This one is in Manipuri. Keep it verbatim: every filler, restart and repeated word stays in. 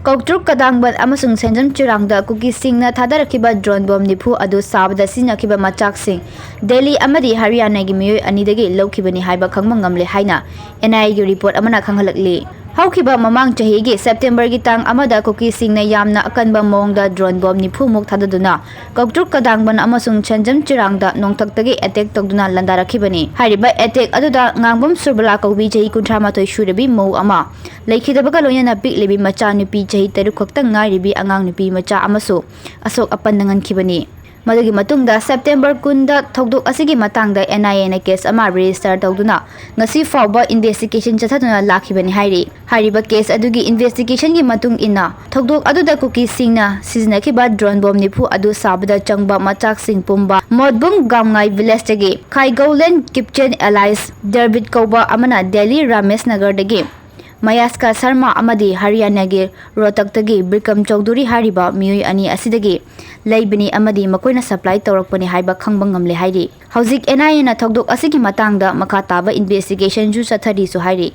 ꯀꯧꯇ꯭ꯔꯨꯛ ꯀꯗꯥꯡꯕꯟ ꯑꯃꯁꯨꯡ ꯁꯦꯟꯖꯝ ꯆꯤꯔꯥꯡꯗ ꯀꯨꯀꯤꯁꯤꯡꯅ ꯊꯥꯗꯔꯛꯈꯤꯕ ꯗ꯭ꯔꯣꯟ ꯕꯣꯝ ꯅꯤꯐꯨ ꯑꯗꯨ ꯁꯥꯕꯗ ꯁꯤꯖꯤꯟꯅꯈꯤꯕ ꯃꯆꯥꯛꯁꯤꯡ ꯗꯦꯜꯂꯤ ꯑꯃꯗꯤ ꯍꯔꯤꯌꯥꯅꯥꯒꯤ ꯃꯤꯑꯣꯏ ꯑꯅꯤꯗꯒꯤ ꯂꯧꯈꯤꯕꯅꯤ ꯍꯥꯏꯕ ꯈꯪꯕ ꯉꯝꯂꯦ ꯍꯥꯏꯅ ꯑꯦꯟ ꯑꯥꯏ ꯑꯦꯒꯤ ꯔꯤꯄꯣꯔꯠ ꯑꯃꯅ ꯈꯪꯍꯜꯂꯛꯂꯤ꯫ ꯍꯧꯈꯤꯕ ꯃꯃꯥꯡ ꯆꯍꯤꯒꯤ ꯁꯦꯞꯇꯦꯝꯕꯔꯒꯤ ꯇꯥꯡ ꯑꯃꯗ ꯀꯨꯀꯤꯁꯤꯡꯅ ꯌꯥꯝꯅ ꯑꯀꯟꯕ ꯃꯑꯣꯡꯗ ꯗ꯭ꯔꯣꯟ ꯕꯣꯝ ꯅꯤꯐꯨ ꯃꯨꯛ ꯊꯥꯗꯗꯨꯅ ꯀꯧꯇ꯭ꯔꯨꯛ ꯀꯗꯥꯡꯕꯟ ꯑꯃꯁꯨꯡ ꯁꯦꯟꯖꯝ ꯆꯤꯔꯥꯡꯗ ꯅꯣꯡꯊꯛꯇꯒꯤ ꯑꯦꯇꯦꯛ ꯇꯧꯗꯨꯅ ꯂꯥꯟꯗꯥꯔꯛꯈꯤꯕꯅꯤ꯫ ꯍꯥꯏꯔꯤꯕ ꯑꯦꯇꯦꯛ ꯑꯗꯨꯗ ꯉꯥꯡꯕꯝ ꯁꯨꯔꯕꯂꯥ ꯀꯧꯕꯤ ꯆꯍꯤ ꯀꯨꯟꯊ꯭ꯔꯥ ꯃꯥꯊꯣꯏ ꯁꯨꯔꯕꯤ ꯃꯧ ꯑꯃ, ꯂꯩꯈꯤꯗꯕꯒ ꯂꯣꯏꯅꯅ ꯄꯤꯛꯂꯤꯕꯤ ꯃꯆꯥ ꯅꯨꯄꯤ ꯆꯍꯤ ꯇꯔꯨꯛ ꯈꯛꯇꯪ ꯉꯥꯏꯔꯤꯕꯤ ꯑꯉꯥꯡ ꯅꯨꯄꯤ ꯃꯆꯥ ꯑꯃꯁꯨ ꯑꯁꯣꯛ ꯑꯄꯟ ꯅꯪꯍꯟꯈꯤꯕꯅꯤ꯫ ꯃꯗꯨꯒꯤ ꯃꯇꯨꯡꯗ ꯁꯦꯞꯇꯦꯝꯕꯔ ꯀꯨꯟꯗ ꯊꯧꯗꯣꯛ ꯑꯁꯤꯒꯤ ꯃꯇꯥꯡꯗ ꯑꯦꯟ ꯑꯥꯏ ꯑꯦꯅ ꯀꯦꯁ ꯑꯃ ꯔꯦꯖꯤꯁꯇꯔ ꯇꯧꯗꯨꯅ ꯉꯁꯤ ꯐꯥꯎꯕ ꯏꯟꯚꯦꯁꯇꯤꯒꯦꯁꯟ ꯆꯠꯊꯗꯨꯅ ꯂꯥꯛꯈꯤꯕꯅꯤ ꯍꯥꯏꯔꯤ꯫ ꯍꯥꯏꯔꯤꯕ ꯀꯦꯁ ꯑꯗꯨꯒꯤ ꯏꯟꯚꯦꯁꯇꯤꯒꯦꯁꯟꯒꯤ ꯃꯇꯨꯡ ꯏꯟꯅ ꯊꯧꯗꯣꯛ ꯑꯗꯨꯗ ꯀꯨꯀꯤꯁꯤꯡꯅ ꯁꯤꯖꯤꯟꯅꯈꯤꯕ ꯗ꯭ꯔꯣꯟ ꯕꯣꯝ ꯅꯤꯐꯨ ꯑꯗꯨ ꯁꯥꯕꯗ ꯆꯪꯕ ꯃꯆꯥꯛꯁꯤꯡ ꯄꯨꯝꯕ ꯃꯣꯠꯕꯨꯝ ꯒꯥꯝꯉꯥꯏ ꯚꯤꯂꯦꯖꯇꯒꯤ ꯈꯥꯏꯒꯧꯂꯦꯟ ꯀꯤꯞꯆꯦꯟ ꯑꯦꯂꯥꯏꯁ ꯗꯦꯕꯤꯠ ꯀꯧꯕ ꯑꯃꯅ ꯗꯦꯜꯂꯤ ꯔꯥꯃꯦꯁ ꯅꯒꯔꯗꯒꯤ ꯃꯌꯥꯁꯀꯥ ꯁꯔꯃꯥ ꯑꯃꯗꯤ ꯍꯔꯤꯌꯥꯅꯥꯒꯤ ꯔꯣꯍꯇꯛꯇꯒꯤ ꯕꯤꯀ꯭ꯔꯝ ꯆꯧꯙꯨꯔꯤ ꯍꯥꯏꯔꯤꯕ ꯃꯤꯑꯣꯏ ꯑꯅꯤ ꯑꯁꯤꯗꯒꯤ ꯂꯩꯕꯅꯤ ꯑꯃꯗꯤ ꯃꯈꯣꯏꯅ ꯁꯄ꯭ꯂꯥꯏ ꯇꯧꯔꯛꯄꯅꯤ ꯍꯥꯏꯕ ꯈꯪꯕ ꯉꯝꯂꯦ ꯍꯥꯏꯔꯤ꯫ ꯍꯧꯖꯤꯛ ꯑꯦꯟ ꯑꯥꯏ ꯑꯦꯅ ꯊꯧꯗꯣꯛ ꯑꯁꯤꯒꯤ ꯃꯇꯥꯡꯗ ꯃꯈꯥ ꯇꯥꯕ ꯏꯟꯚꯦꯁꯇꯤꯒꯦꯁꯟꯁꯨ ꯆꯠꯊꯔꯤꯁꯨ ꯍꯥꯏꯔꯤ꯫